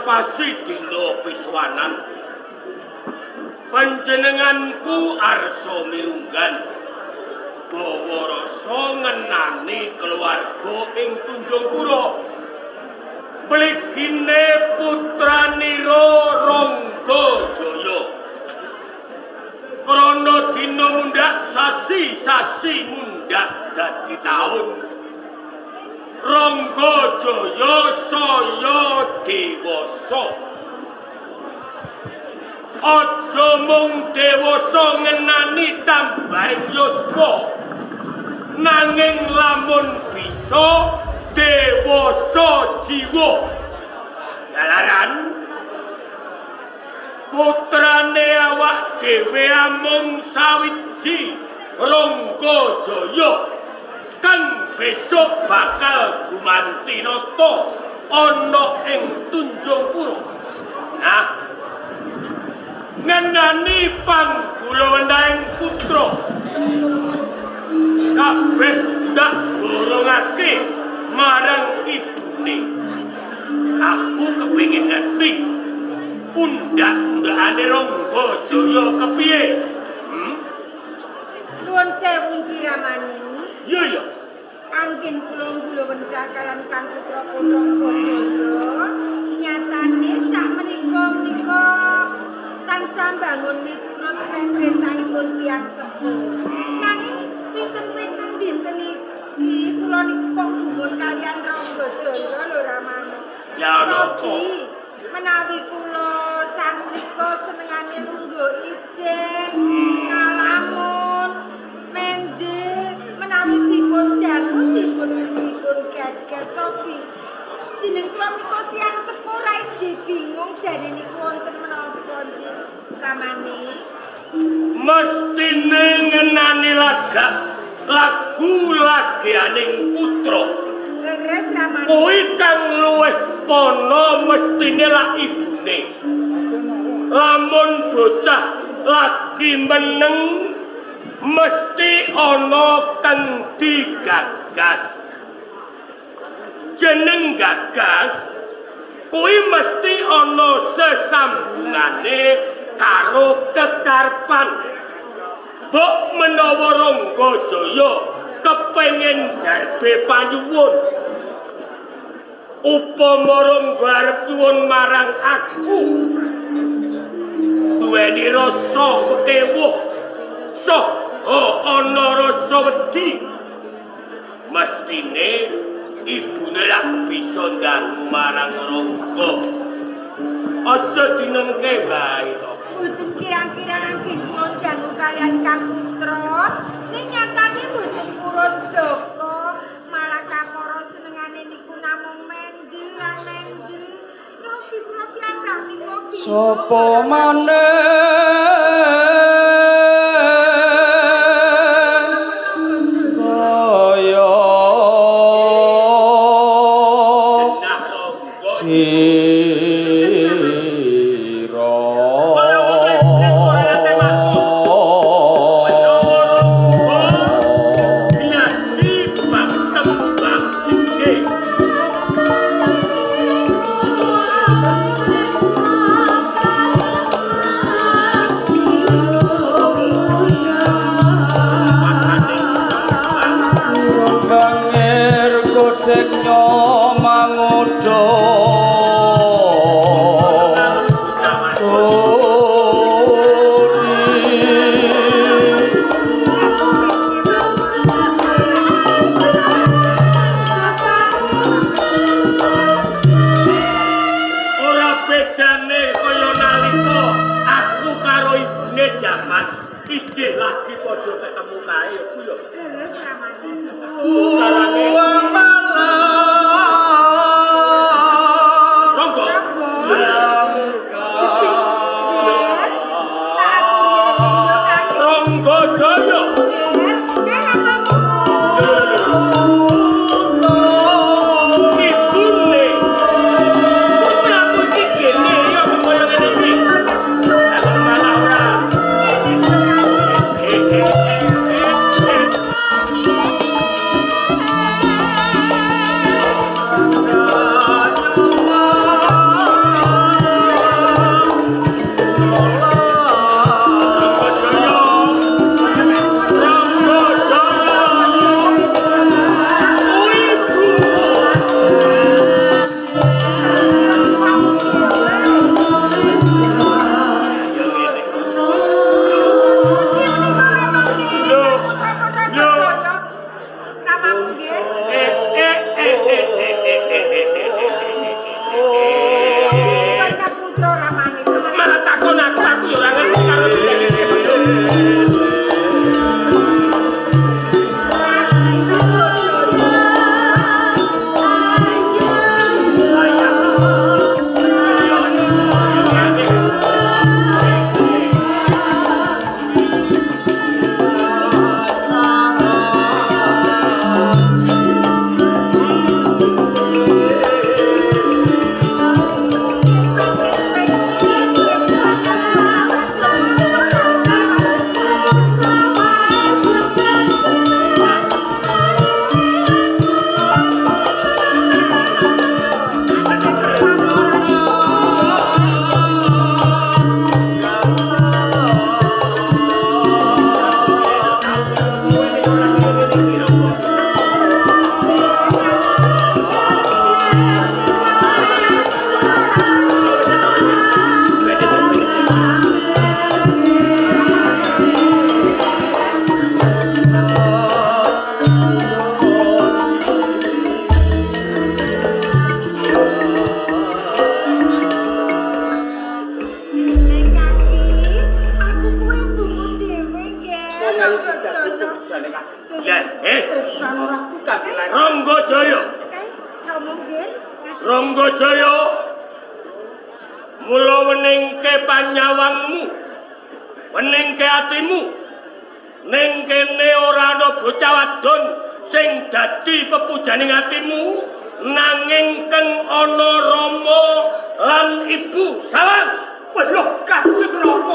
ngepasi dina piswanan. Panjenenganku arsa mirunggan bawa rasa ngenani keluarga ing Tunjungpura. Pligine putranira Rangga Jaya. Krana dina mundhak sasi, sasi mundhak dadi taun. Rangga Jaya saya dewasa. Aja mung dewasa ngenani tambahing yuswa. Nanging lamun bisa dewasa jiwa. Jalaran putrane awak dhewe amung sawiji Rangga Jaya kang besok bakal gumanti nata ana ing Tunjungpura. Nah, ngenani panggulawenahing putra kabeh ndak borongake marang ibune. Aku kepengin ngerti undhak-undhakane Rangga Jaya kepiye? Nuwun sewu Ciramani. Iya ya. Anggen kula nggulawendah kaliyan Kang Putra Rangga Jaya. Nyatane sakmenika menika tansah mbangun miturut perintahipun tiyang sepuh. Nanging pinten-pinten dinten iki kula niku kok gumun kaliyan Rangga Jaya lho Ramane. Ya napa? Menawi kula sakmenika senengane lungguh ijen, ngalamun, mendhe, menawi dipun dangu dipun dipun gagas sopi. Jeneng kula menika tiyang sepuh ra ije bingung jane niku wonten menapa nggih Ramane. Mestine ngenani lagak lagu lagianing putra. Leres Ramane. Kuwi kang luwih pono mestine lak ibune. Lamun bocah lagi meneng mesti ana kang digagas. Jeneng gagas kuwi mesti ana sesambungane karo kekarpan. Mbok menawa Rangga Jaya kepengin darbe panyuwun. Upama Rangga arep nyuwun marang aku, duweni rasa pekewuh, saha ana rasa wedi. Mestine ibune lak bisa ndangu marang Rangga. Aja dinengke wae to. Mboten kirang-kirang anggen kula dangu kaliyan Kang Putra. Ning nyatane mboten purun daka, malah kapara senengane niku namung mendel lan mendel. Cobi kula piyambak niku bingung. Sapa maneh kaya Genah Rangga. sira Menawa Rangga gladi bab tembang gede. Makane tembang Bangir kodhek mangodha Ora bedane kaya nalika aku karo ibune jaman ijih lagi padha ketemu kae ku ya. Leres Ramane. Carane Rangga. Rangga. Tak aturi Rangga Jaya. Ibune. Putraku iki kene ya kaya ngene iki. Aku malah ora. Eh, eh, eh, eh, eh. Jaya. Kae Rama nggih. Rangga Jaya. Mula weningke panyawangmu. Weningke atimu. Ning kene ora ana bocah wadon sing dadi pepujaning atimu, nanging keng ana rama lan ibu sawang. Weluh Kanjeng Rama.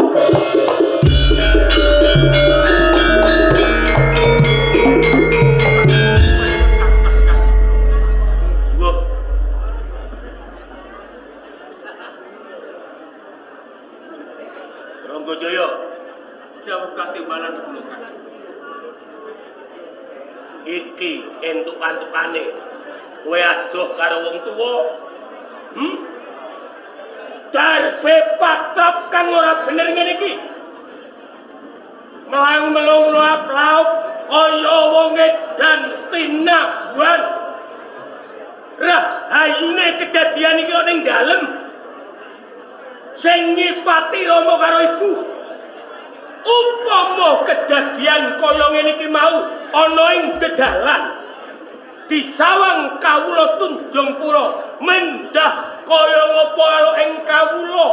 Wah. Rangga Jaya, Dawuh katimbalan kula Kanjeng. Iki entuk-antukane kowe adoh karo wong tuwa. Darbe patrap kang ora bener ngene iki. Melang-melung luap-laup kaya wong edan tinabuhan. Rah hayune kedadian iki kok ning dalem. Sing nyipati rama karo ibu. Upama kedadian kaya ngene iki mau ana ing dedalan disawang kawula Tunjungpura mendah kaya ngapa karo ing kawula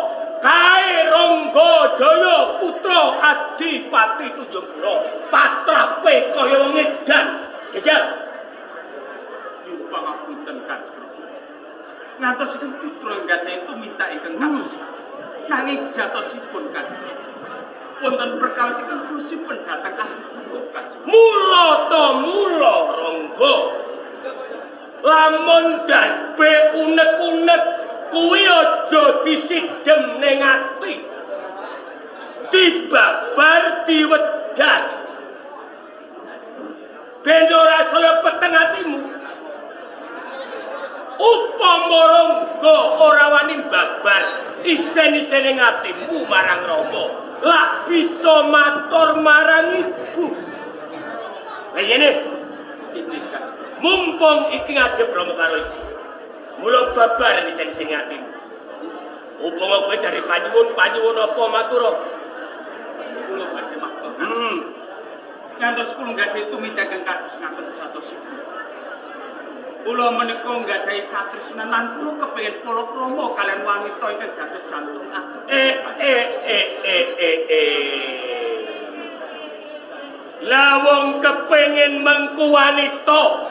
kae Rangga Jaya putra Adipati Tunjungpura patrape kaya wong edan. Jajal. Nyuwun pangapunten Kanjeng Rama. Ngantos ingkang putra nggadhahi tumindak ingkang kados. Nanging sejatosipun Kanjeng Rama, wonten perkawis ingkang kula simpen dhateng ati kula Kanjeng. Mula ta mula Rangga, lamun darbe unek-unek kuwi aja disidhem ning ati, dibabar diwedar ben ora saya peteng atimu. Upama Rangga ora wani babar isen-isene atimu marang Rama, lak bisa matur marang ibu. Lah ngene, Ijin Kanjeng. Mumpung iki ngadep Rama karo ibu, mula babar isen-isene atimu. Upama kowe dari panyuwun, panyuwun apa matura? Kula badhe matur. Ngantos kula nggadhahi tumindak ingkang kados ngaten jatosipun. Kula menika nggadhahi katresnan lan kula kepengin palakrama kaliyan wanita ingkang dados jantung ati. Lah wong kepengin mengku wanita,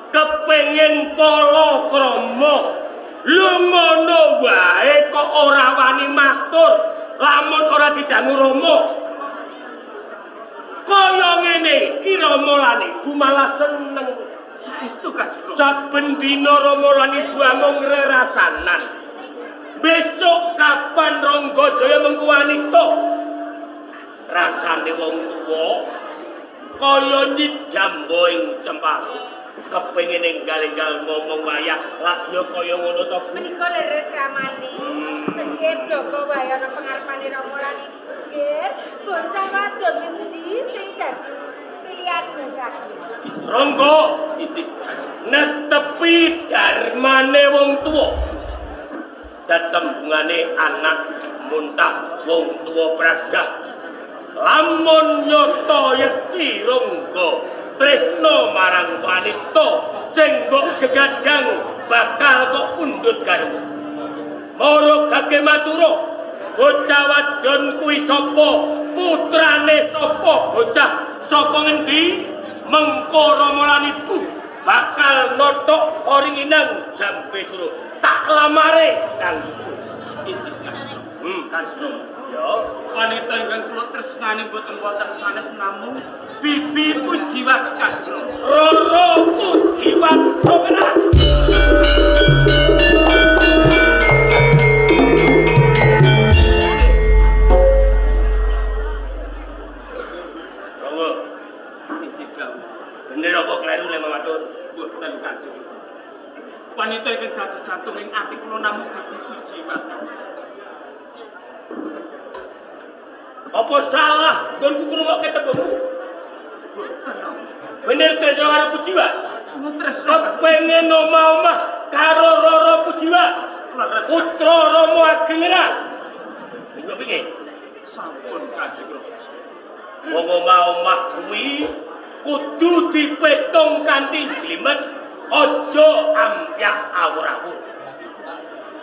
kepengin palakrama, lho ngono wae kok ora wani matur lamun ora didangu Rama. Kaya ngene iki Rama lan ibu malah seneng. Saestu Kanjeng Rama. Saben dina Rama lan ibu amung rerasanan. Besok kapan Rangga Jaya mengku wanita? Rasane wong tuwa kaya nyidam ing cempal. Kepengin enggal-enggal ngomong wayah, lak ya kaya ngono to, Bu. Menika leres ramane. Becike bloko wae ana pengarepane Rama lan ibu. Nggih, bocah wadon ngendi sing dadi pilihan bocah. Rangga Ijin Kanjeng. Netepi darmane wong tuwa. Tetembungane anak muntah wong tuwa pragah. Lamun nyata yekti Rangga tresna marang wanita sing mbok gegadang bakal kok pundhut garwa. Mara gage matura, bocah wadon kuwi sapa? Putrane sapa? Bocah saka ngendi? Mengko Rama lan ibu bakal notok koringinang jambe suro. Tak lamare kang ibu. Ijin Kanjeng. Kanjeng Rama. Ya, Wanita ingkang kula tresnani mboten wonten sanes namung Bibi Pujiwat Kanjeng Rama. Roro Pujiwat ora. Rangga, Ijin dawuh. Bener apa kleru le matur? Mboten Kanjeng. Wanita ingkang dados jantung ing ati kula namung Bibi Pujiwat Kanjeng. Apa salah nggonku ngrungokke tembungmu? Mboten. Bener tresna karo Pujiwat? Kula tresna Kepengin omah-omah karo Roro Pujiwat. Leres. Putra Rama Ageng ra. Iku piye? Sampun Kanjeng Rama. Wong omah-omah kuwi kudu dipetung kanthi jlimet. Aja ampyak awur-awur.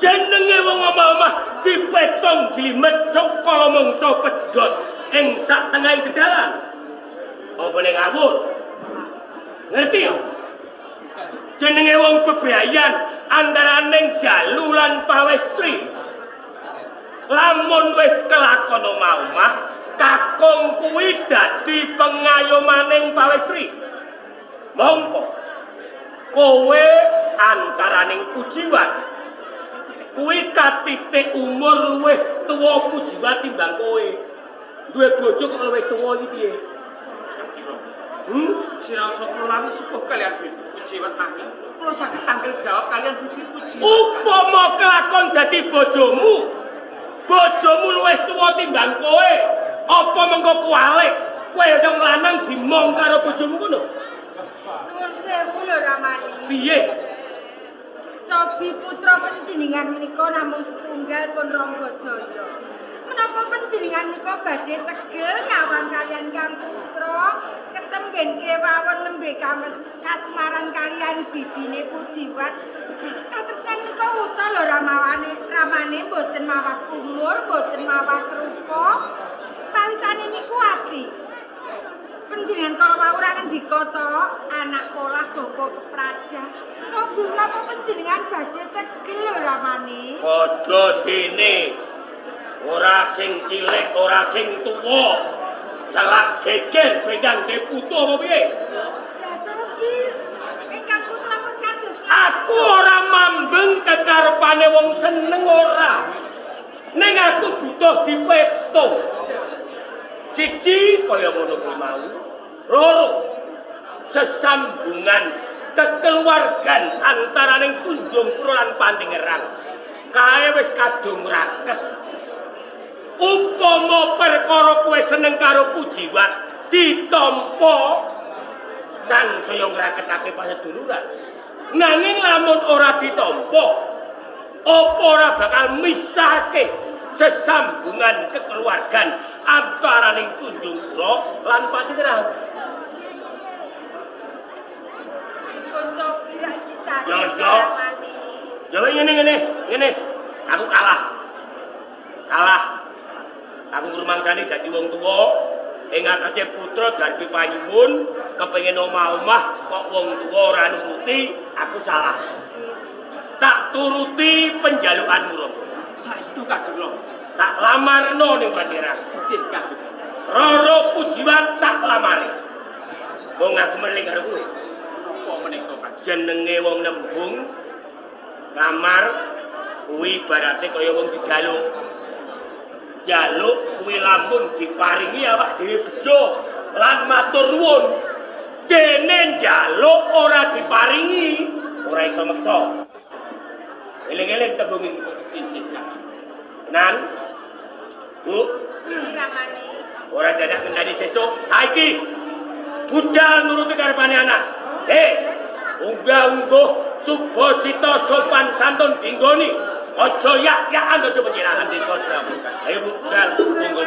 Jenenge wong omah-omah dipetong glimet saka mangsa pedhot ing sak tengahing dedalan. Apa ning ngawur? Ngerti ya? Jenenge wong bebrayan antaraning jalu lan pawestri. Lamun wis kelakon omah-omah, kakung kuwi dadi pengayomaning pawestri. Mongko kowe antaraning Pujiwat kuwi katitik umur luwih tuwa Pujiwat timbang kowe. Duwe bojo kok luwih tuwa iki piye? Sinaosa kula lami sukuh kalian Bibi Pujiwat nanging kula saged tanggal jawab kalian Bibi Pujiwat. Upama kelakon dadi bojomu, bojomu luwih tuwa timbang kowe, apa mengko kuwalik? Kowe wong lanang dimong karo bojomu ngono? Nuwun sewu lho Ramani. Piye? Cobi putra panjenengan menika namung setunggal pun Ranggajaya. Menapa panjenengan menika badhe tegel nyawang kalian Kang Putra ketemben kewawon nembe kasmaran kalian bibine Pujiwat. Katresnan menika wuta lho ramawane, ramane mboten mawas umur, mboten mawas rupa. Pawitane niku ati. Panjenengan kala wau ora ngendika to, anak polah bapa kepradah. Cobi menapa panjenengan badhe tegel lho ramane? Padha dene ora sing cilik, ora sing tuwa. Selak jejer bendang de putu apa piye? Lah cobi ingkang putra pun kados aku ora mambeng kekarepane wong seneng ora. Ning aku butuh dipetung. Siji kaya ngono kuwi mau. Loro, sesambungan kekeluargan antaraning Tunjungpura lan Pandingerang kae wis kadung raket. Upama perkara kowe seneng karo Pujiwat ditampa sang saya ngraketake paseduluran. Nanging lamun ora ditampa, apa ora bakal misahke sesambungan kekeluargan antaraning Tunjungpura lan Pandingerang. Ya ya. Ya ngene. Aku kalah. Kalah. Aku ngrumangsani dadi wong tuwa ing atase putra Darbi panyuwun kepengin omah-omah kok wong tuwa ora nuruti, aku salah. Tak turuti penjalukanmu, Rama. Saestu Kanjeng Rama. Tak lamarno ning Pandingerang. Ijin Kanjeng. Roro Pujiwat tak lamari. Wong aku merling karo kowe. Napa menika Kanjeng? Jenenge wong nembung lamar kuwi ibarate kaya wong dijaluk. Jaluk kuwi lamun diparingi awak dhewe bejo lan matur nuwun. Dene njaluk ora diparingi, ora iso meksa. Eling-eling tembung iki. Ijin Kanjeng. Tenan. Bu, ramane. Ora dadak ngenteni sesuk, saiki budal nuruti karepane anak. Hei, unggah-ungguh subasita sopan santun dinggoni. Aja yak-yakan aja penyirahan Sandika dawuh Kanjeng. Ayo Bu, budal monggo.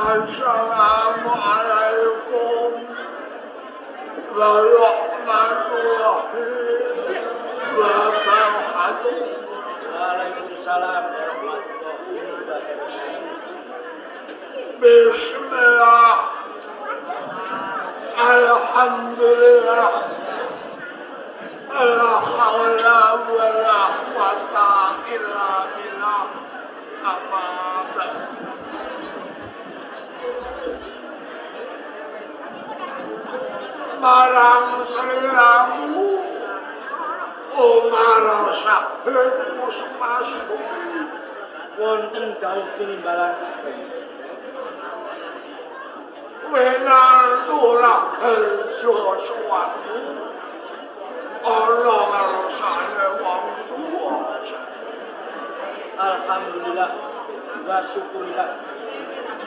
Assalamualaikum warahmatullahi wabarakatuh. Waalaikumsalam warahmatullahi wabarakatuh. Bismillah. Alhamdulillah. La hawla wa la quwwata quwwata illa billah. Amma ba'd. Marang sliramu Umar Sahib Kusumastumi wonten dawuh tinimbalan Winantu Raharja suwanmu ana ngersane wong tuwa. Alhamdulillah wa syukurillah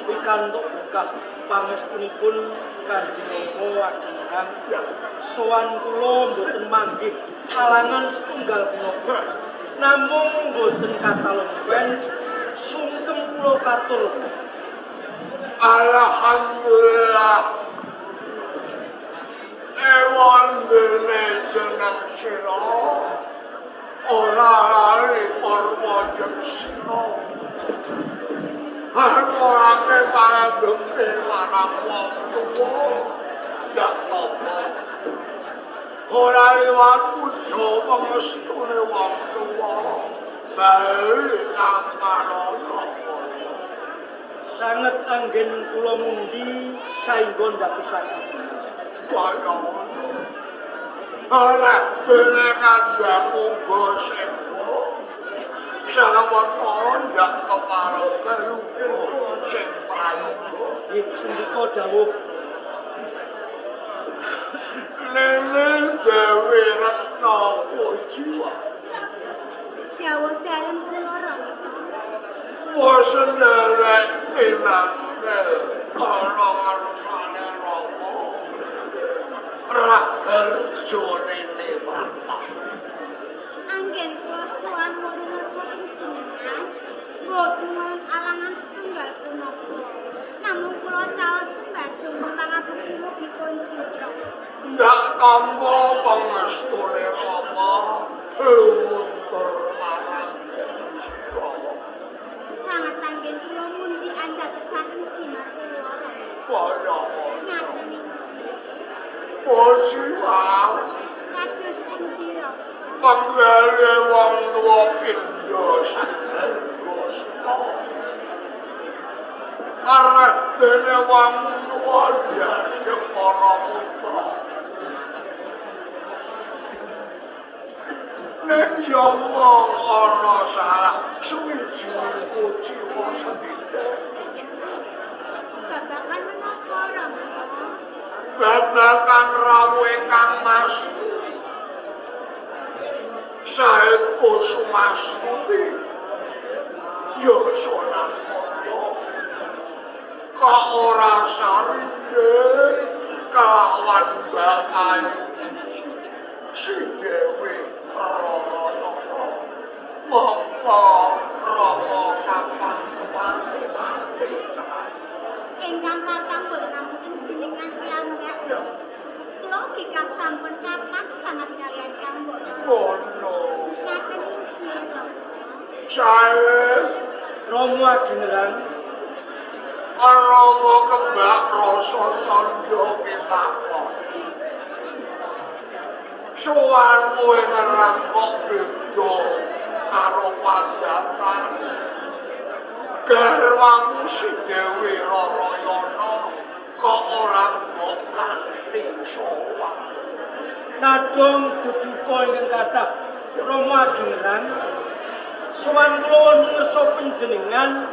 pikantuk berkah pangestunipun Kanjeng Rama Ageng sowan kula mboten manggih alangan setunggal punapa, namung mboten katalompen sungkem kula katur. Alhamdulillah ewon dene jeneng sira ora lali purwa yeksina. Ora pangabekti marang wong tuwa ndak apa. Ora liwat puja pangestune wong tuwa bali tampanana. Sanget anggen kula mundi saengga ndadosaken jenengan. Kaya ngono. Ora bene kandhang uga sego. Sawetara ndak kepareng lupa sing prayoga. Nggih, sendika dawuh. Nene Dewi Retna Pujiwa. Dawuh dalem kula Rama. Wis nderek pinangkel ana ngersane Rama. Raharja nene bapak. Anggen kula sowan wonten ngarsa panjenengan mboten wonten alangan setunggal punapa. Namung kula caos sembah sungkem pangabekti mugi punjura. Ndak tampa pangestune Rama lumuntur marang sira. Sanget anggen kula mundi andadosaken jimat kula Rama. Kaya ngono. Ngaten inggih. Pujiwa. Kados pundi Rama? Panggale wong tuwa pindha saharga suta. Arep dene wong tuwa diadhep para putra. Ning yo mung ana salah suwiji kuciwa sethithik. Babagan menapa Rama? Babagan rawuhe Kang Mas Said Kusumastuti ya solan kaya kok ora sarinde kelawan Mbak Ayu si Dewi Rarayana mongko Rama kapan kepati mati. Ingkang kathah mboten namung jenengan piyambak. Kula ugi kasampun kapan sangat kaliyan Kang Mbok. Ngono. Ngaten inggih Rama. Sae Rama Agengrang Rama kebak rasa tandha pitakon. Sowanmu ngerang kok beda karo padatan. Garwamu si Dewi Rarayana kok ora mbok kanthi sowan. Nadong duduka ingkang kathah Rama Agengrang sowan kula wonten ngersa panjenengan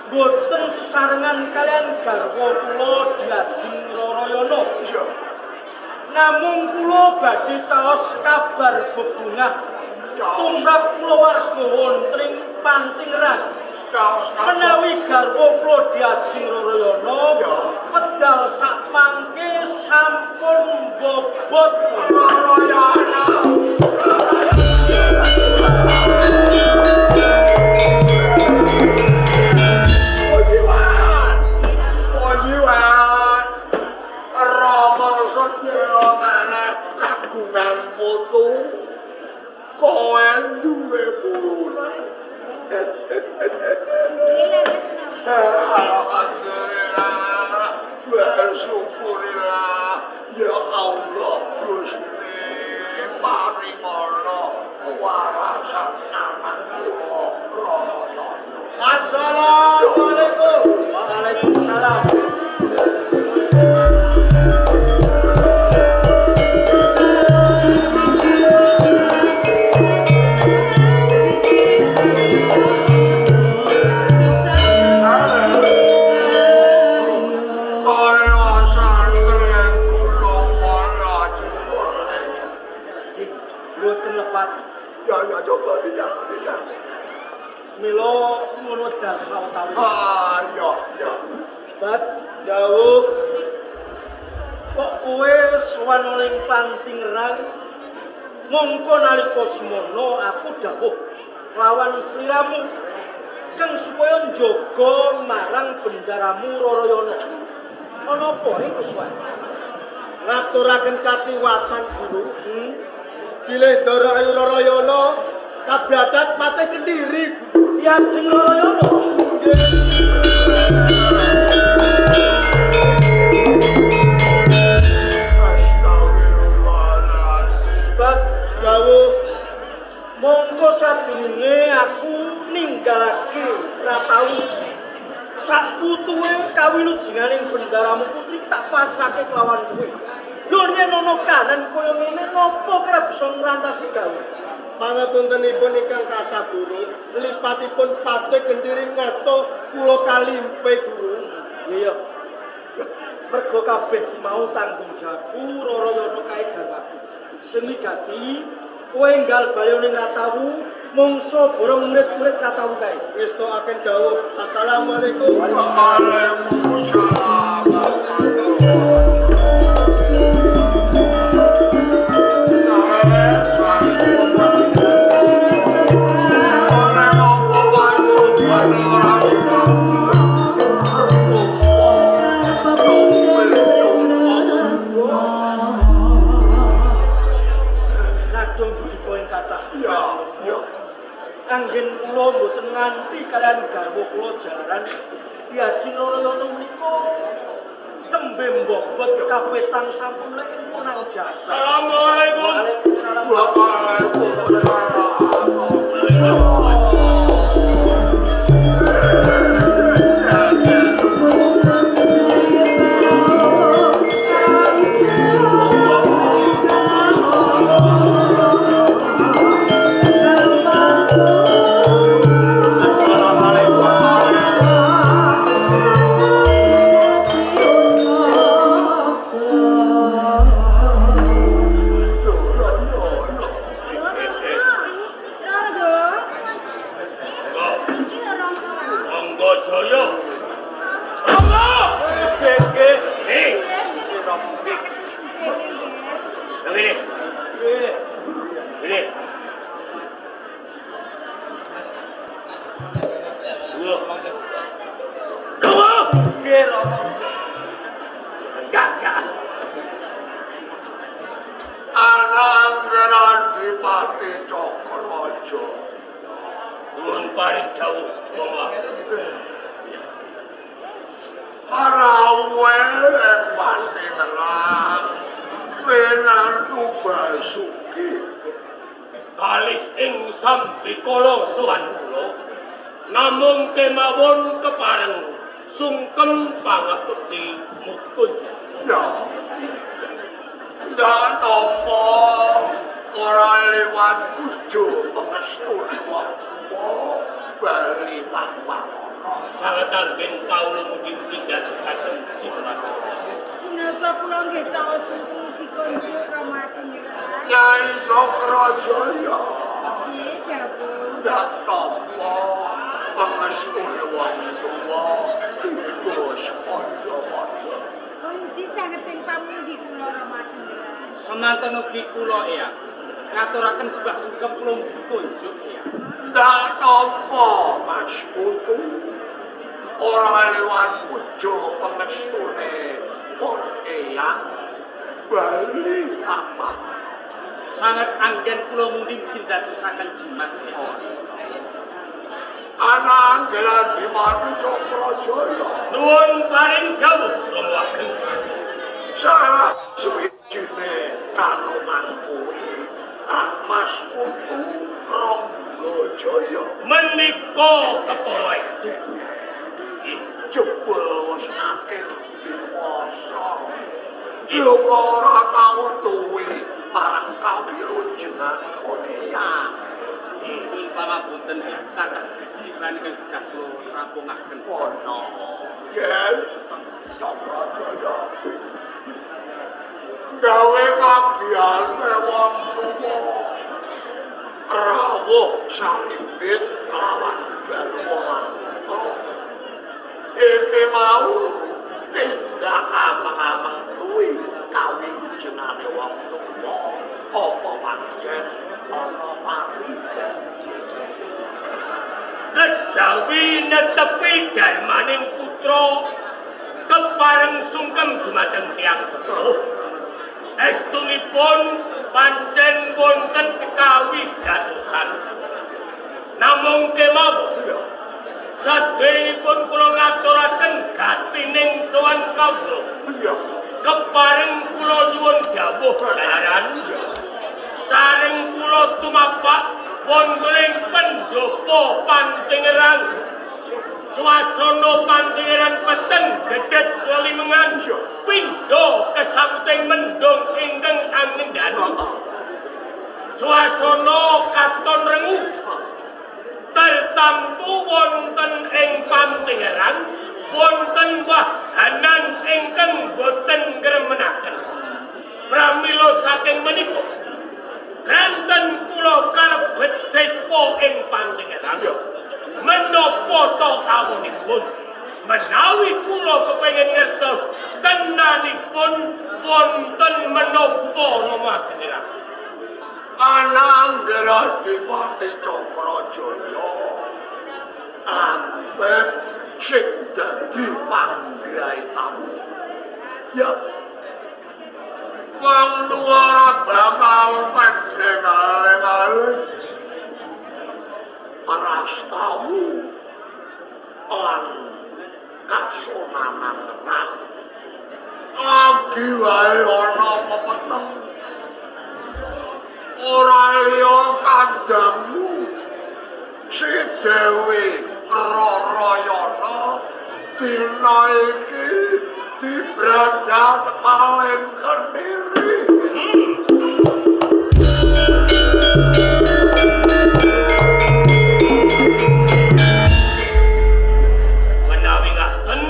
mboten sesarengan kaliyan garwa kula Diajeng Rarayana. Iya. Namung kula badhe caos kabar bebungah tumrap kulawarga wonten ing Pantingrang. Caos kabar. Menawi garwa kula Diajeng Rarayana pedal sakmangke sampun bobot Rarayana. Pujiwan. Pujiwan. Rama sedaya maneh kagungan putu. Kowe duwe pulunan. Nggih leres Rama. Alhamdulillah, wa syukurillah, ya Allah Gusti. Jebat dawuh kok kowe sowan ning Pantingerang mongko nalika semono aku dawuh lawan sliramu kang supaya njaga marang bendaramu Rarayana. Ana apa iku sowan? Ngaturaken katiwasan guru. Bilih Ndara Ayu Rarayana kabradat patih Kediri. Ki Ajeng Rarayana. Jebat dawuh mongko sadurunge aku ninggalake Ratawu sak putuwe kawilujenganing bendaramu putri tak pasrahke kelawan kowe. Lho yen ana kanan kaya ngene napa kira bisa ngrantasi gawe? Pangapuntenipun ingkang kathah guru, lipatipun patih Kendiri ngasta kula kalimpe guru. Iya. Mergo kabeh mau tanggung jawabku Rarayana kae garwaku. Sing wigati kowe enggal bayo ning Ratawu mongso borong murid-murid Ratawu kae. Ngestokaken dawuh. Assalamualaikum. Waalaikumsalam. Anggen kula mboten nganti kalian garwa kula jalaran Ki Ajeng Rarayana menika nembe mbobot kapetang sampun lek nang jasa. Assalamualaikum. Waalaikumsalam. Namung kemawon kepareng sungkem pangakti mukun. Ya. Ndak tampa ora lewat pujo pengestune wong tuwa bali tamarana. Sanget anggen kawula mugi-mugi ndadosaken jimat. Sinasa kula nggih caos mugi konjuk Rama Atingiran. Nyai Cakrajaya. Nggih, dawuh. Ndak tampa pangestune wong tuwa tiba sepadha-padha. Kunci sanget ing pamundi kula Rama Atingiran. Semanten ugi kula eyang ngaturaken sebab sungkem kula mugi konjuk eyang. Ndak tampa Mas Putu ora lewat pujo pangestune pun eyang bali tapak. Sanget anggen kula mundi mugi ndadosaken jimat eyang. Ana anggelan Bimati Cakrajaya. Nuwun paring dawuh Rama Ageng. Salah suwijine kanoman kuwi Mas Putu Ranggajaya. Menika kepara estu. Jebul wis akeh dewasa. Lho kok ora tau duwe marang kawilujenganipun eyang. Nyuwun pangapunten kathah kecicilan ingkang kedah kula rampungaken. Ono. Yen Cakrajaya gawe kagiyane wong tuwa rawuh saribit kelawan garwa lan putra. Iki mau Menawi darmaning putra kepareng sungkem dumateng tiyang sepuh, estunipun pancen wonten kawigatosan. Namung kemawon saderengipun kula ngaturaken gatining sowan kawula. Kepareng kula nyuwun dawuh jalaran sareng kula tumapak wonten ing pendopo Pantingerang. Swasana Pantingeran peteng dedet lelimengan pindha kesawuting mendung ingkang angendani. Swasana katon rengu tertamtu wonten ing Pantingeran wonten wahanan ingkang boten ngremenaken. Pramila saking menika kranten kula kalebet siswa ing Pantingeran. Menapa to awonipun menawi kula kepengin ngertos tenanipun wonten menapa Rama Agenera? Ananggeradipati Cakrajaya lantip sing dadi panggraitamu. Ya. Wong tuwa ora bakal tedheng aling-aling. Prastawu lan kasunanan terang. Lagi wae ana pepeteng. Ora liya kandangmu si Dewi Rarayana dina iki dibradat paling Kediri. Menawi ngaten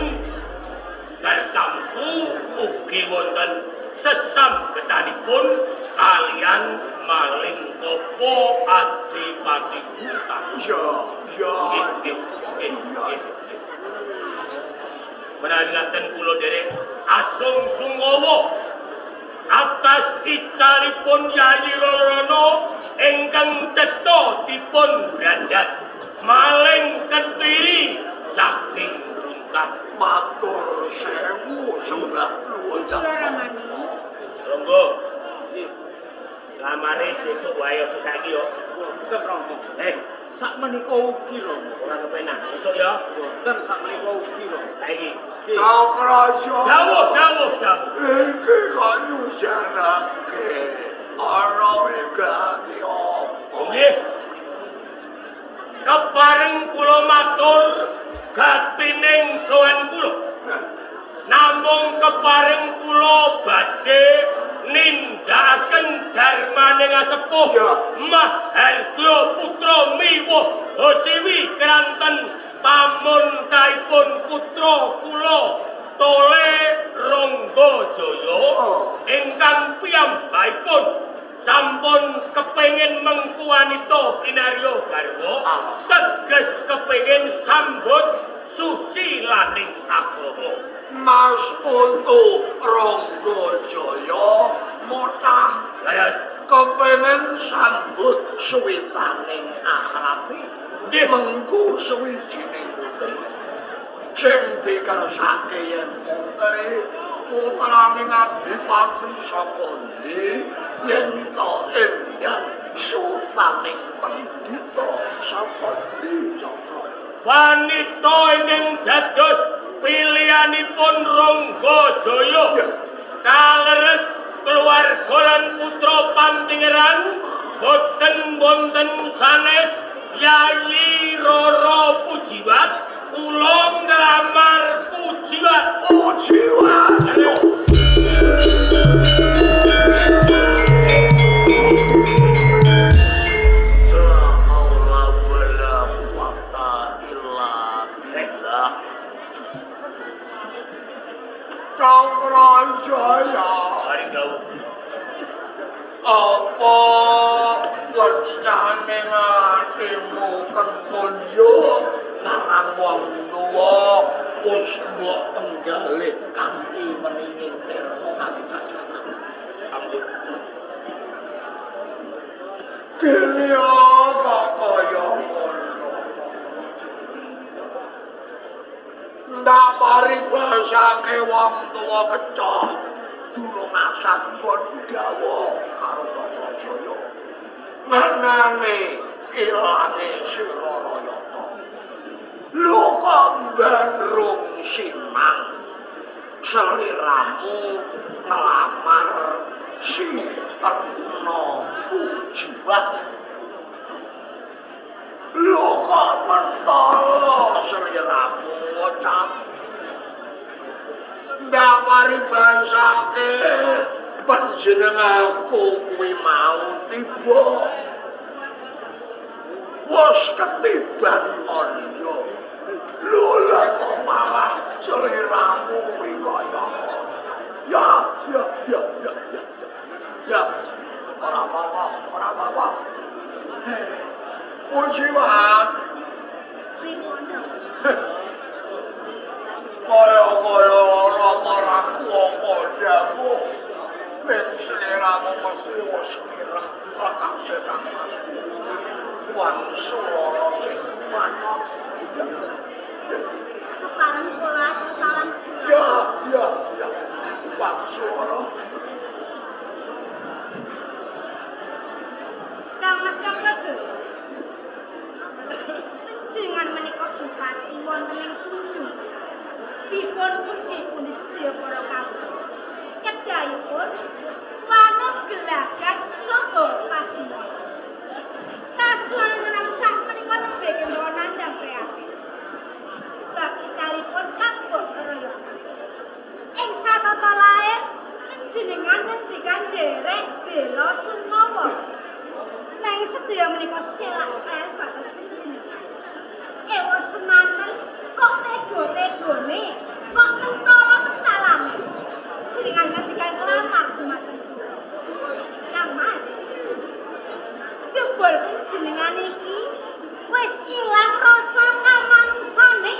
tertamtu ugi wonten sesambetanipun kalian Maling Kopo Adipati Buta. Ya, ya. Menawi ngaten kula derek asung sungawa atas icalipun Yayi Rarana ingkang cetha dipun brajat Maling Kediri saking Buntah. Matur sewu sembah nuwun. Monggo. Lamare sesuk wae aja saiki yo. Mboten Rama. Sak menika ugi Rama. Ora kepenak. Sesuk ya. Mboten sak menika ugi Rama. Saiki. Cakraja. Dawuh, dawuh, dawuh. Iki kok nyusanake ana wigati apa? Nggih. Kepareng kula matur gatining sowan kula. Namung kepareng kula badhe nindakaken darmaning asepuh Mahargya putra miwuh Hosiwi kranten pamuntaipun putra kula Tole Rangga Jaya ingkang piyambakipun sampun kepengin mengku wanita kinarya garwa teges kepengin sambut susilaning agama. Mas Putu Rangga Jaya motah kepengin sambut suwitaning akhrapi mengku suwijining putri sing dikersake yen putri putrane Adipati saka ndi yen to endang sutaning pendhita saka ndi Cakra. Wanita ingkang dados pilihanipun Rangga Jaya kaleres keluarga lan putra Pantingeran boten wonten sanes Yayi Rara Pujiwat. Kula nglamar Pujiwat. Pujiwat. La haula wala quwata illa billah. Cakrajaya. Apa wencane atimu kentun yo marang wong tuwa wis mbok penggalih kanthi meninging tirta kawicaksana. Ampun. Kene kok kaya ngono. Paribasake wong tuwa kecoh durung asat nggonku dawuh karo Cakrajaya. Menane ilange sira Rayata. Lho kok mbarung simang seliramu ngelamar si Terna Pujiwah. Lho kok mentala seliramu ngocap. Ndak paribasake panjenenganku kuwi mau tiba. Wis ketiban andha. Lho lah kok malah seliramu kuwi kaya ngono. Ya ya ya ya ya. Ya, ora apa-apa, ora apa-apa. Pujiwah. Pripun? Kaya-kaya ora raku apa dawuh. Men seliramu mesti wis mireng lekase Kang Mas. Wangsulana sing kumanah. Kepareng kula kepareng sila. Ya, ya, ya. Wangsulana. Kang Mas Cakrajaya. Panjenengan menika bupati wonten ing Tunjung. Dipun pundi-pundi sedaya para kawula. Kedahipun wanut gelagat saha pasimon. Kasuwantenan sak menika nembe kemawon nandhang prihatin. Bakitalipun kabeh Rayata. Ing satata lair panjenengan ngendikan nderek bela sungkawa. Nanging sedaya menika selak kaer batos panjenengan. Ewa semanten kok tega-tegane, kok mentala-mentalane. Jenengan ngendikan nglamar dumateng kula. Kang Mas, jebul panjenengan iki wis ilang rasa kamanusane.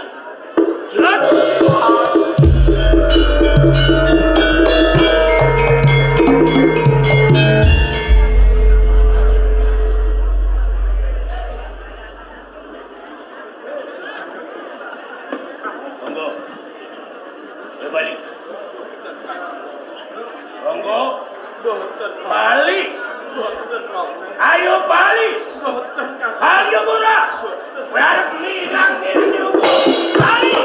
Monggo. Ayo balik. Monggo. Mboten. Balik. Mboten Rama. Ayo balik. Mboten Kanjeng. Ayo ora. Kowe arep ngilang ngene opo? Balik.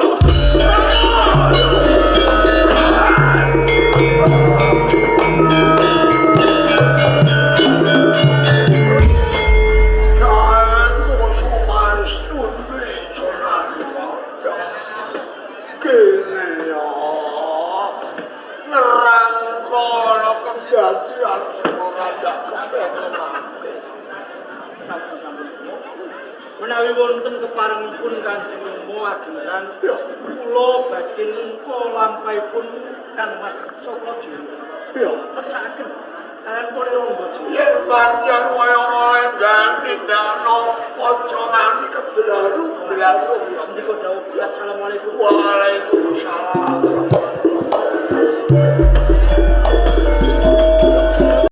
Menawi wonten keparengipun Kanjeng Rama ageran kula badhe ngungka lampahipun Kang Mas Cakrajaya. Iya. Mesakaken kalian pole Ranggajaya. Yen pancen kaya oleh ganti dana aja nganti kedlarung-dlarung ya. Sendika dawuh. Assalamualaikum. Waalaikumsalam.